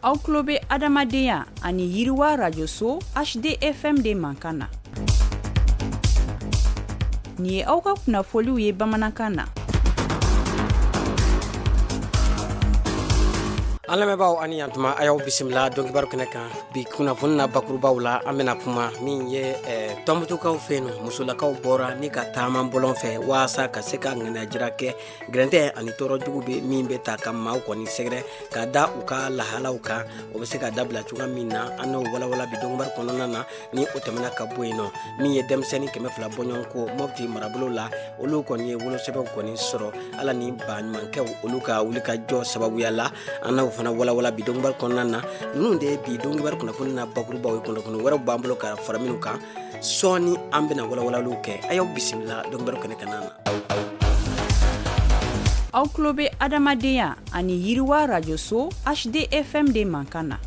Aw tulo bɛ adamadenya ani yiriwa rajoso HDFM de mankan na. Nin ye aw ka kunnafoliw ye bamanankan na. An lamɛnbaaw ani yantuma, a y'aw bisimila donkibaru kɛnɛ kan. Bi kunnafoni na, bakurubaw la, an bɛna kuma min ye Tɔnbutukaw fɛ yen nɔ, musolakaw bɔra ni ka taama bɔlɔn fɛ waasa ka se ka ŋaniya jira kɛ gɛrɛntɛ ani tɔɔrɔ jugu bɛ min bɛ ta ka maaw kɔni sɛgɛrɛ ka da u ka lahalaw kan, o bɛ se ka dabila cogoya min na. An n'o walawala bi donkibaru kɔnɔna na. Ni o tɛmɛna ka bɔ yen nɔ, min ye denmisɛnnin 200 bɔɲɔgɔnko Mɔpti marabolo la, olu kɔni ye wolosɛbɛnw kɔni sɔrɔ Ala ni baɲumankɛw olu ka wulikajɔ sababuya la. An n'o fana walawala bi donkibaru kɔnɔna na. Ninnu de ye bi donkibaru kunnafoni na bakurubaw ye. Kunnafoni wɛrɛw b'an bolo ka fara minnu kan sɔɔni, an bɛna walawalaliw kɛ. A y'aw bisimila donkibaru kɛnɛ kan na. Aw tulo bɛ adamadenya ani yiriwa rajoso HDFM de mankan na.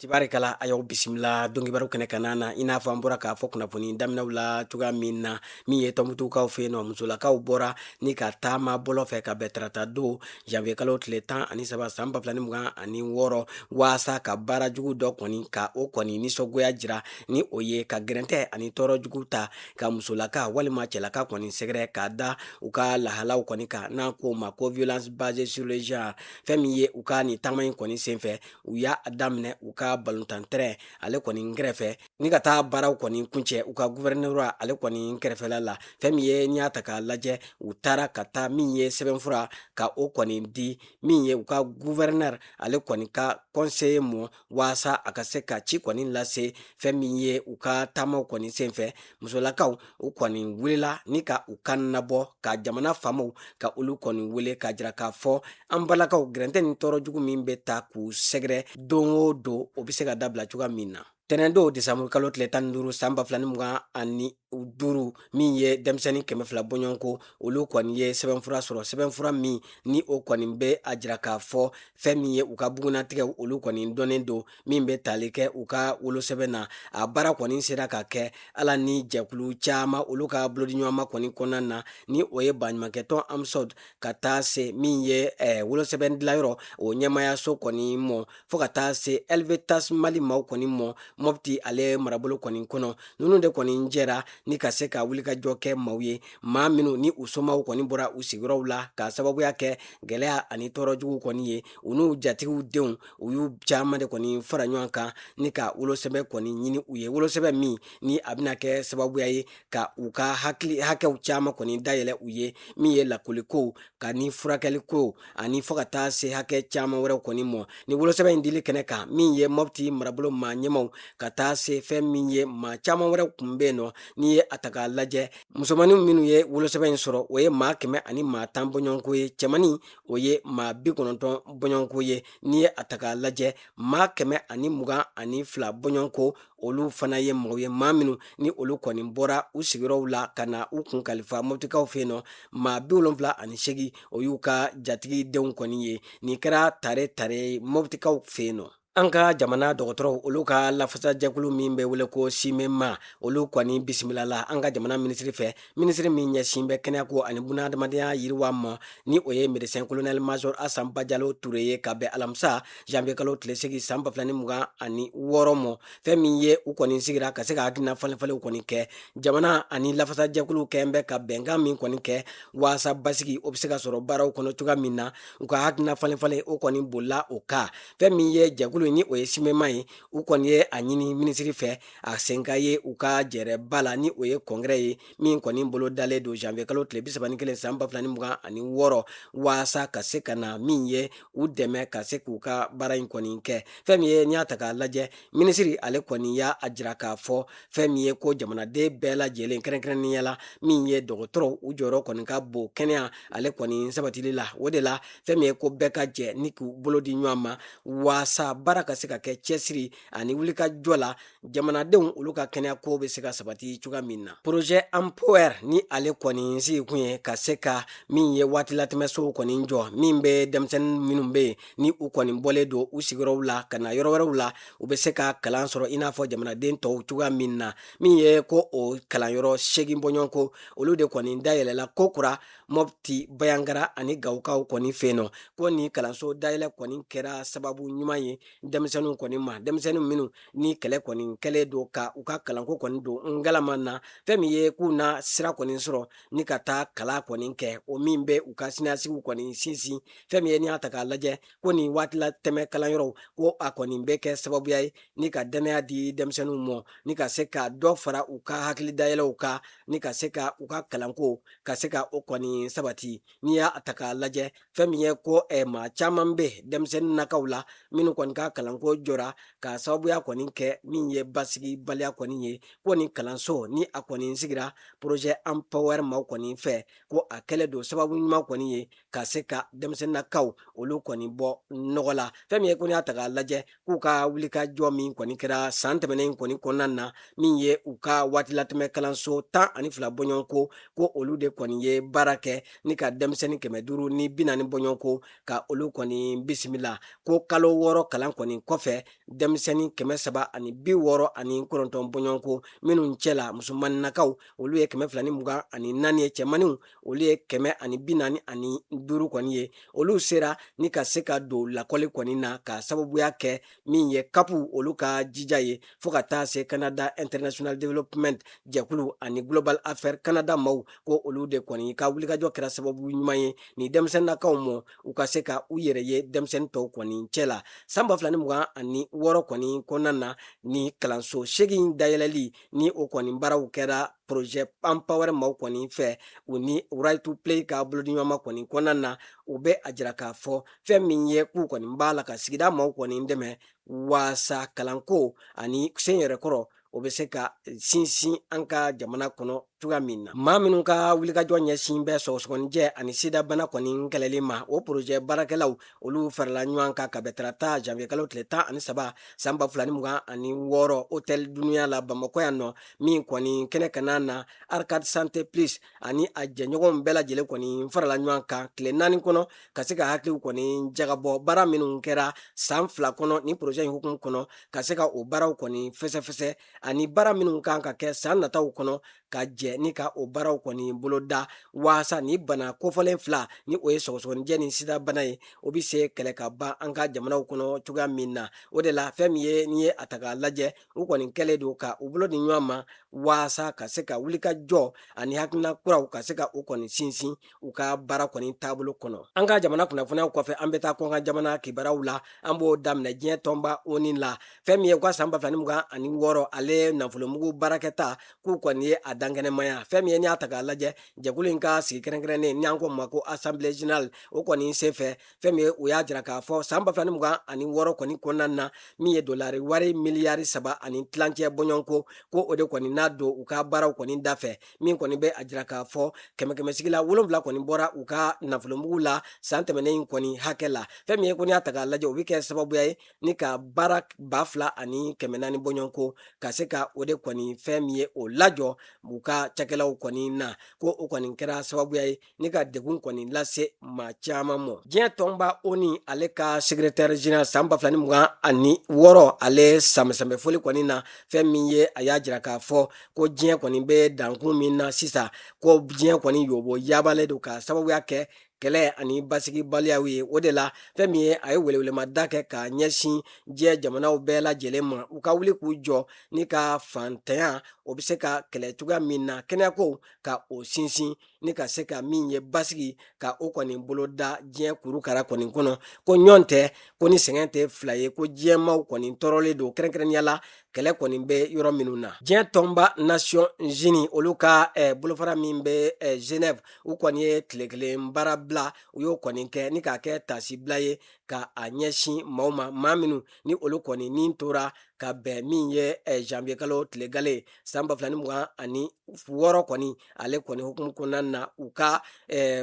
Tibarikala, a y'aw bisimila donkibaru kɛnɛ kan na. I n'a fɔ an bɔra k'a fɔ kunnafoni daminɛw la cogoya min na, min ye Tɔnbutukaw fɛ yen nɔ, musolakaw bɔra ni ka taama bɔlɔ fɛ ka bɛn tarata don janvier kalo tile 13 san 2026, waasa ka baara jugu dɔ kɔni ka o kɔni nisɔngoya jira, ni o ye ka gɛrɛntɛ ani tɔɔrɔ jugu ta ka musolaka walima cɛlaka kɔni sɛgɛrɛ ka da u ka lahalaw kɔni kan, n'an k'o ma ko violence basée sur le genre. Fɛn min ye u ka nin taama in kɔni senfɛ, u y'a daminɛ u ka balontan terrain ale kɔni kɛrɛfɛ ni ka taa baaraw kɔni kuncɛ u ka gouvernorat ale kɔni kɛrɛfɛla la. Fɛn min ye, n'i y'a ta k'a lajɛ, u taara ka taa min ye sɛbɛnfura ka o kɔni di min ye u ka gouverneur ale kɔni ka conseiller mɔ, waasa a ka se ka ci kɔni lase. Fɛn min ye u ka taamaw kɔni senfɛ, musolakaw u kɔni wulila ni ka u kan nabɔ ka jamana faamaw ka olu kɔni wele k'a jira k'a fɔ an balakaw gɛrɛntɛ ni tɔɔrɔ jugu min bɛ ta k'u sɛgɛrɛ don o don, o bɛ se ka dabila cogoya min na. Tɛnɛndon desanburu kalo tile 15 san 2025, min ye denmisɛnnin 200 bɔɲɔgɔnko, olu kɔni ye sɛbɛnfura sɔrɔ, sɛbɛnfura min ni o kɔni bɛ a jira k'a fɔ fɛn min ye u ka bugunnatigɛw olu kɔni dɔnnen don, min bɛ tali kɛ u ka wolosɛbɛn na. A baara kɔni sera ka kɛ Ala ni jɛkulu caman olu ka bolodiɲɔgɔnma kɔni kɔnɔna na, ni o ye baɲumankɛtɔn AMSOD ka taa se min ye wolosɛbɛn dilanyɔrɔ o ɲɛmayaso kɔni mɔ, fo ka taa se Helvetas Mali maaw kɔni mɔ Mɔpti ale marabolo kɔni kɔnɔ. Ninnu de kɔni jɛra ni ka se ka wulikajɔ kɛ maaw ye, maa minnu ni u somaw kɔni bɔra u sigiyɔrɔw la k'a sababuya kɛ gɛlɛya ani tɔɔrɔ jugu kɔni ye. U n'u jatigiw denw, u y'u caman de kɔni fara ɲɔgɔn kan ni ka wolosɛbɛn kɔni ɲini u ye, wolosɛbɛn min ni a bɛna kɛ sababuya ye ka u ka hakɛw caman kɔni dayɛlɛ u ye, min ye lakɔlikow ka ni furakɛliko ani fo ka taa se hakɛ caman wɛrɛw kɔni mɔ. Ni wolosɛbɛn in dili kɛnɛ kan, min ye Mɔpti marabolo maa ɲɛmaw ka taa se fɛn min ye maa caman wɛrɛw kun bɛ yen nɔ. N'i ye a ta k'a lajɛ, musomannin minnu ye wolosɛbɛn in sɔrɔ, o ye maa 110 bɔɲɔgɔnko ye. Cɛmannin, o ye maa 90 bɔɲɔgɔnko ye. N'i ye a ta k'a lajɛ, maa 122 bɔɲɔgɔnko, olu fana ye mɔgɔw ye, maa minnu ni olu kɔni bɔra u sigiyɔrɔw la ka na u kun kalifa Mɔptikaw fɛ yen nɔ. Maa 78, o y'u ka jatigi denw kɔni ye. Nin kɛra tare tare Mɔptikaw fɛ yen nɔ. An ka jamana dɔgɔtɔrɔw olu ka lafasajɛkulu min bɛ wele ko SYMEMA, olu kɔni bisimilala an ka jamana minisiri fɛ, minisiri min ɲɛsin bɛ kɛnɛyako ani bunahadamadenya yiriwa ma, ni o ye médecin colonel major Asan Bajalo Ture ye, ka bɛn alamisa janvier kalo tile 8 san 2026 mɔ. Fɛn min ye, u kɔni sigira ka se ka hakilina falenfalenw kɔni kɛ. Jamana ani lafasajɛkulu kɛn bɛ ka bɛnkan min kɔni kɛ waasa basigi o bɛ se ka sɔrɔ baaraw kɔnɔ cogoya min na, u ka hakilina falenfalen o kɔni bolila o kan. Fɛn min ye jɛkulu, ni o ye SYMEMA ye, u kɔni ye a ɲini minisiri fɛ a sen ka ye u ka jɛrɛba la, ni o ye congrès ye min kɔni bolo dalen don janvier kalo tile 31 san 2026, waasa ka se ka na min ye u dɛmɛ ka se k'u ka baara in kɔni kɛ. Fɛn min ye, n'i y'a ta k'a lajɛ, minisiri ale kɔni y'a jira k'a fɔ fɛn min ye ko jamanaden bɛɛ lajɛlen, kɛrɛnkɛrɛnnenya la min ye dɔgɔtɔrɔw, u jɔyɔrɔ kɔni ka bon kɛnɛya ale kɔni sabatili la. O de la, fɛn min ye ko bɛɛ ka jɛ ni k'u bolo di ɲɔgɔn ma waasa baara ka se ka kɛ cɛsiri ani wulikajɔ la, jamanadenw olu ka kɛnɛya ko bɛ se ka sabati cogoya min na. Projet Empower, ni ale kɔni sigikun ye ka se ka min ye waati latɛmɛsow kɔni jɔ, min bɛ denmisɛnnin minnu bɛ yen ni u kɔni bɔlen don u sigiyɔrɔw la ka na yɔrɔ wɛrɛw la, u bɛ se ka kalan sɔrɔ i n'a fɔ jamanaden tɔw cogoya min na. Min ye ko o kalanyɔrɔ 8 bɔɲɔgɔnko, olu de kɔni dayɛlɛla ko kura. Mɔpti, Bayangara ani Gawokaw kɔni fɛ yen nɔ. Ko ni kalanso dayɛlɛ kɔni kɛra sababu ɲuman ye denmisɛnninw kɔni ma, denmisɛnnin minnu ni kɛlɛ kɔni kɛlen don ka u ka kalanko kɔni don ngalama na. Fɛn min ye k'u na sira kɔni sɔrɔ ni ka taa kalan kɔni kɛ, o min bɛ u ka siniɲɛsigiw kɔni sinsin. Fɛn min ye n'i y'a ta k'a lajɛ, ko nin waati la tɛmɛ kalanyɔrɔw, ko a kɔni bɛ kɛ sababuya ye ni ka dannaya di denmisɛnninw ma, ni ka se ka dɔ fara u ka hakili dayɛlɛw kan, ni ka se ka u ka kalanko ka se ka o kɔni sabati. N'i y'a ta k'a lajɛ, fɛn min ye ko maa caman bɛ denmisɛnnin nakaw la minnu kɔni ka kalanko jɔra ka sababuya kɔni kɛ min ye basigibaliya kɔni ye, ko ni kalanso ni a kɔni sigira projet Empower maaw kɔni fɛ, ko a kɛlen don sababu ɲuman kɔni ye ka se ka denmisɛnninnakaw olu kɔni bɔ nɔgɔ la. Fɛn min ye ko n'i y'a ta k'a lajɛ, k'u ka wulikajɔ min kɔni kɛra san tɛmɛnen kɔni kɔnɔna na, min ye u ka waati latɛmɛ kalanso 12 bɔɲɔgɔnko, ko olu de kɔni ye baara kɛ ni ka denmisɛnnin 540 bɔɲɔgɔnko ka olu kɔni bisimila. Ko kalo 6 kalan kɔni kɔfɛ, denmisɛnnin 369 bɔɲɔgɔnko, minnu cɛ la musomanninakaw olu ye 224 ye, cɛmanninw olu ye 145 kɔni ye, olu sera ni ka se ka don lakɔli kɔni na ka sababuya kɛ min ye CAP olu ka jija ye, fo ka taa se Canada International Development jɛkulu ani Global Affairs Canada maaw, ko olu de kɔni ka wulikajɔ kɛra sababu ɲuman ye ni denmisɛnninnakaw mɔ u ka se ka u yɛrɛ ye denmisɛnnin tɔw kɔni cɛ la. San 2026 kɔni kɔnɔna na, ni kalanso 8 dayɛlɛli ni o kɔni baaraw kɛra projet Empower maaw kɔni fɛ, u ni Right to Play ka bolodiɲɔgɔnma kɔni kɔnɔna na, u bɛ a jira k'a fɔ fɛn min ye k'u kɔni b'a la ka sigida maaw kɔni dɛmɛ waasa kalanko ani sen yɛrɛ kɔrɔ o bɛ se ka sinsin an ka jamana kɔnɔ cogoya min na. Maa minnu ka wulikajɔ ɲɛsin bɛ sɔgɔsɔgɔnijɛ ani sidabana kɔni kɛlɛli ma, o projet baarakɛlaw olu farala ɲɔgɔn kan ka bɛn tarata janvier kalo tile 13 san 2026 hôtel Dunuya la Bamakɔ yan nɔ, min kɔni kɛnɛ kana na Arcade Santé Plus ani a jɛɲɔgɔnw bɛɛ lajɛlen kɔni farala ɲɔgɔn kan tile 4 kɔnɔ ka se ka hakiliw kɔni jagabɔ baara minnu kɛra san 2 kɔnɔ ni projet in hukumu kɔnɔ, ka se ka o baaraw kɔni fɛsɛfɛsɛ ani baara minnu kan ka kɛ san nataw kɔnɔ, ka jɛ ni ka o baaraw kɔni boloda waasa ni bana kofɔlen 2 ni o ye sɔgɔsɔgɔnijɛ ni sidabana ye, o bɛ se kɛlɛ ka ban an ka jamanaw kɔnɔ cogoya min na. O de la fɛn min ye n'i ye a ta k'a lajɛ, u kɔni kɛlen don ka u bolo di ɲɔgɔn ma waasa ka se ka wulikajɔ ani hakilina kuraw ka se ka u kɔni sinsin u ka baara kɔni taabolo kɔnɔ. An ka jamana kunnafoniyaw kɔfɛ, an bɛ taa kɔkan jamana kibaruyaw la. An b'o daminɛ diɲɛ tɔnba ONU la. Fɛn min ye u ka san 2026 ale nafolomugu baarakɛta, k'u kɔni ye a dankɛnɛmaya. Fɛn min ye n'i y'a ta k'a lajɛ, jɛkulu in ka sigi kɛrɛnkɛrɛnnen ni an ko ma ko assemblée générale, o kɔni senfɛ, fɛn min ye u y'a jira k'a fɔ san 2026 kɔni kɔnɔna na, min ye dolari wari miliyari 3.5 bɔɲɔgɔnko, ko o de kɔni n'a don u ka baaraw kɔni da fɛ, min kɔni bɛ a jira k'a fɔ kɛmɛ kɛmɛsigi la 7 kɔni bɔra u ka nafolomugu la san tɛmɛnen in kɔni hakɛ la. Fɛn min ye ko n'i y'a ta k'a lajɛ, o bɛ kɛ sababuya ye ni ka baara 2400 bɔɲɔgɔnko ka se ka o de kɔni fɛn min ye o lajɔ u ka cakɛlaw kɔni na, ko o kɔni kɛra sababuya ye ni ka degun kɔni lase maa caman ma. Diɲɛ tɔnba ONU ale ka secrétaire général san 2026 ale sanbɛsanbɛfoli kɔni na, fɛn min ye a y'a jira k'a fɔ ko diɲɛ kɔni bɛ dankun min na sisan, ko diɲɛ kɔni yobo yabalen don ka sababuya kɛ kɛlɛ ani basigibaliyaw ye. O de la fɛn min ye a ye welewelemada kɛ ka ɲɛsin diɲɛ jamanaw bɛɛ lajɛlen ma, u ka wuli k'u jɔ ni ka fantanya o bɛ se ka kɛlɛ cogoya min na, kɛnɛyako ka o sinsin ni ka se ka min ye basigi ka o kɔni boloda diɲɛ kurukara kɔni kɔnɔ. Ko ɲɔgɔn tɛ, ko ni sɛgɛn tɛ fila ye, ko diɲɛmaw kɔni tɔɔrɔlen don, kɛrɛnkɛrɛnnenya la kɛlɛ kɔni bɛ yɔrɔ minnu na. Diɲɛ tɔnba Nations Unies olu ka bolofara min bɛ Genève, u kɔni ye tile kelen baara bila, u y'o kɔni kɛ ni k'a kɛ taasibila ye ka a ɲɛsin maaw ma, maa minnu ni olu kɔni ni tora ka bɛn min ye janvier kalo tile gale san 2026 kɔni ale kɔni hukumu kɔnɔna na, u ka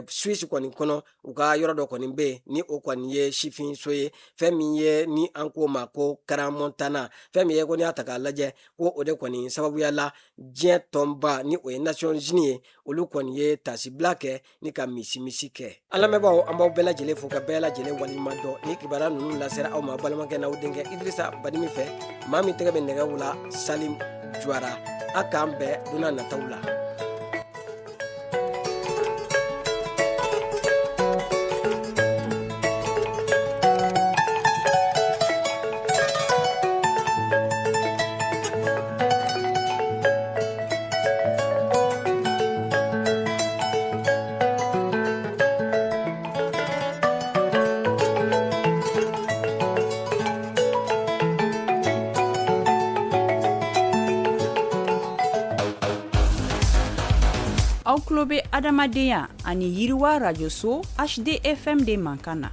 Suisse kɔni kɔnɔ, u ka yɔrɔ dɔ kɔni bɛ yen ni o kɔni ye sifinso ye, fɛn min ye ni an k'o ma ko Crans-Montana. Fɛn min ye ko n'i y'a ta k'a lajɛ, ko o de kɔni sababuya la diɲɛ tɔnba ni o ye Nations Unies ye, olu kɔni ye taasibila kɛ ni ka misimisi kɛ. An lamɛnbaaw, an b'aw bɛɛ lajɛlen fo ka bɛɛ lajɛlen waleɲuman dɔn. Ni kibaruya ninnu lasera aw ma balimakɛ n'aw denkɛ Idirisa Badimi fɛ, maa min tɛgɛ bɛ nɛgɛw la Salim Juwara. A k'an bɛn don nataw la. Aw tulo bɛ adamadenya ani yiriwa rajoso HDFM de mankan na.